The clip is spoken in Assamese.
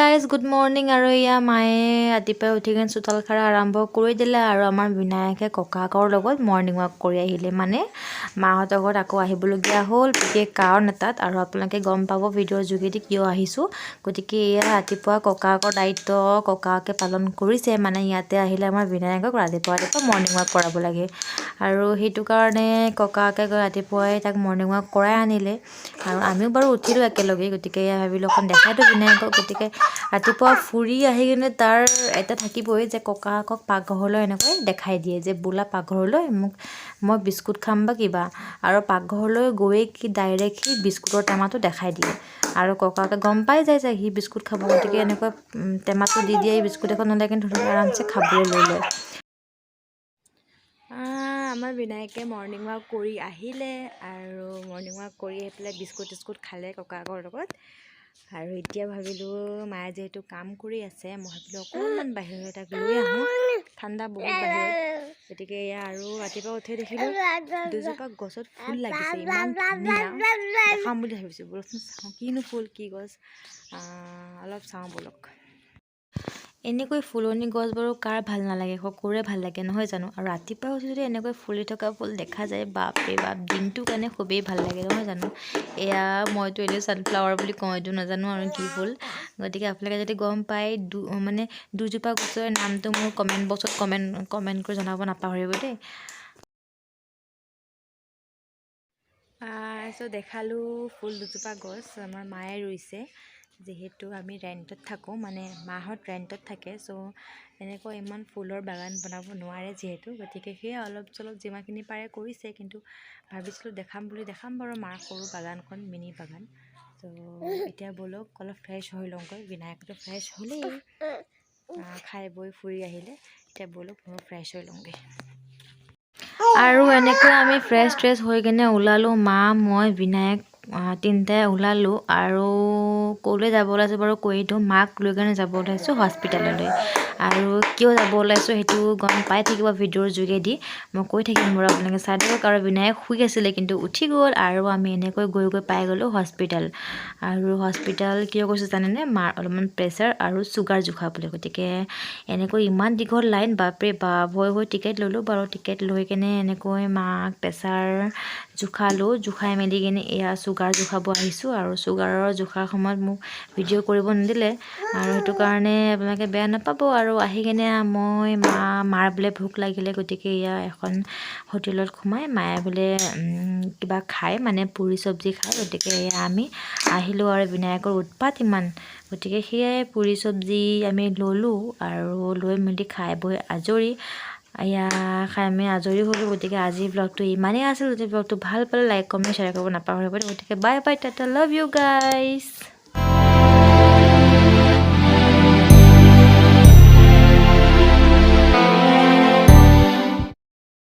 Guys, good morning. আৰু এয়া মায়ে ৰাতিপুৱাই উঠি কিনে চোতাল সাৰা আৰম্ভ কৰি দিলে আৰু আমাৰ বিনায়কে ককাকৰ লগত মৰ্ণিং ৱাক কৰি আহিলে। মানে মাহঁতৰ ঘৰত আকৌ আহিবলগীয়া হ'ল বিশেষ কাৰণ এটাত আৰু আপোনালোকে গম পাব ভিডিঅ'ৰ যোগেদি কিয় আহিছোঁ। গতিকে এয়া ৰাতিপুৱা ককাকৰ দায়িত্ব ককাকে পালন কৰিছে। মানে ইয়াতে আহিলে আমাৰ বিনায়কক ৰাতিপুৱা ৰাতিপুৱা মৰ্ণিং ৱাক কৰাব লাগে আৰু সেইটো কাৰণে ককাকে গৈ ৰাতিপুৱাই তাক মৰ্ণিং ৱাক কৰাই আনিলে আৰু আমিও বাৰু উঠিলোঁ একেলগে। গতিকে এয়া ভাবিলোঁ অকণ দেখাই দিওঁ বিনায়কক। গতিকে ৰাতিপুৱা ফুৰি আহি কিনে তাৰ এটা থাকিবই যে ককাকক পাকঘৰলৈ এনেকৈ দেখাই দিয়ে যে বোলা পাকঘৰলৈ মোক, মই বিস্কুট খাম বা কিবা। আৰু পাকঘৰলৈ গৈয়ে কি ডাইৰেক্ট সি বিস্কুটৰ টেমাটো দেখাই দিয়ে আৰু ককাকে গম পাই যায় যে সি বিস্কুট খাব। গতিকে এনেকৈ টেমাটো দি দিয়ে, বিস্কুট এখন হ'লে কিন্তু ধুনীয়াকৈ আৰামছে খাবলৈ লৈ লয়। আমাৰ বিনায়কে মৰ্ণিং ৱাক কৰি আহিলে আৰু মৰ্ণিং ৱাক কৰি আহি পেলাই বিস্কুট চিস্কুট খালে ককাকৰ লগত। আৰু এতিয়া ভাবিলোঁ, মায়ে যিহেতু কাম কৰি আছে, মই ভাবিলোঁ অকণমান বাহিৰলৈ তাক লৈ আহোঁ। ঠাণ্ডা বহুত বাহিৰত। গতিকে এয়া আৰু ৰাতিপুৱা উঠি দেখিলোঁ দুজোপা গছত ফুল লাগিছে, ইমান ধুনীয়া। দেখাম বুলি ভাবিছোঁ, ব'লকচোন চাওঁ কিনো ফুল, কি গছ, অলপ চাওঁ ব'লক। এনেকৈ ফুলনি গছ বাৰু কাৰ ভাল নালাগে? সকলোৰে ভাল লাগে, নহয় জানো? আৰু ৰাতিপুৱা উঠি যদি এনেকৈ ফুলি থকা ফুল দেখা যায়, বাপৰে বাপ, দিনটোৰ কাৰণে খুবেই ভাল লাগে, নহয় জানো? এয়া মইতো এনেই ছানফ্লাৱাৰ বুলি কওঁ, এইটো নাজানো আৰু কি ফুল। গতিকে আপোনালোকে যদি গম পায় মানে দুজোপা গছৰ নামটো মোৰ কমেণ্ট বক্সত কমেণ্ট কমেণ্ট কৰি জনাব নাপাহৰিব দেই। চ' দেখালোঁ ফুল দুজোপা গছ, আমাৰ মায়ে ৰুইছে। যিহেতু আমি ৰেণ্টত থাকোঁ, মানে মাহঁত ৰেণ্টত থাকে, চ' এনেকৈ ইমান ফুলৰ বাগান বনাব নোৱাৰে যিহেতু। গতিকে সেয়া অলপ চলপ যিমানখিনি পাৰে কৰিছে। কিন্তু ভাবিছিলোঁ দেখাম বুলি, দেখাম বাৰু মাৰ সৰু বাগানখন, মিনি বাগান। ত' এতিয়া ব'লক, অলপ ফ্ৰেছ হৈ লওঁগৈ। বিনায়কটো ফ্ৰেছ হ'লেই, খাই বৈ ফুৰি আহিলে। এতিয়া ব'লক, ময়ো ফ্ৰেছ হৈ লওঁগৈ। আৰু এনেকৈ আমি ফ্ৰেছ ট্ৰেছ হৈ কিনে ওলালোঁ। মা, মই, বিনায়ক তিনিটাই ওলালোঁ। আৰু ক'লৈ যাব ওলাইছোঁ বাৰু কৈ দিওঁ। মাক লৈ কেনে যাব ওলাইছোঁ হস্পিটেললৈ। আৰু কিয় যাব ওলাইছোঁ সেইটো গম পাই থাকিব ভিডিঅ'ৰ যোগেদি, মই কৈ থাকিম বাৰু, আপোনালোকে চাই থাকক। আৰু বিনায়ক শুই আছিলে, কিন্তু উঠি গ'ল। আৰু আমি এনেকৈ গৈ গৈ পাই গ'লোঁ হস্পিটেল। আৰু হস্পিটেল কিয় গৈছোঁ জানেনে? মাৰ অলপমান প্ৰেছাৰ আৰু চুগাৰ জোখাবলৈ। গতিকে এনেকৈ ইমান দীঘল লাইন, বাপৰে বাপ, হৈ হৈ টিকেট ল'লোঁ বাৰু। টিকেট লৈ কেনে এনেকৈ মাক প্ৰেছাৰ জোখালোঁ। জোখাই মেলি কেনে এয়া চুগাৰ জোখাব আহিছোঁ। আৰু চুগাৰৰ জোখাৰ সময়ত মোক ভিডিঅ' কৰিব নিদিলে আৰু সেইটো কাৰণে আপোনালোকে বেয়া নাপাব। আৰু আহি কেনে মই মা মাৰ বোলে ভোক লাগিলে। গতিকে এয়া এখন হোটেলত সোমাই মায়ে বোলে কিবা খায়, মানে পুৰি চব্জি খায়। গতিকে এয়া আমি আহিলোঁ আৰু বিনায়কৰ উৎপাত ইমান। গতিকে সেয়াই পুৰি চব্জি আমি ল'লোঁ আৰু লৈ মেলি খাই বৈ আজৰি। এয়া খাই আমি আজৰি হ'লোঁ। গতিকে আজিৰ ব্লগটো ইমানেই আছিল। যদি ব্লগটো ভাল পালে, লাইক, কমেণ্ট, শ্বেয়াৰ কৰিব নাপাহৰিব। গতিকে bye bye, tata, love you guys.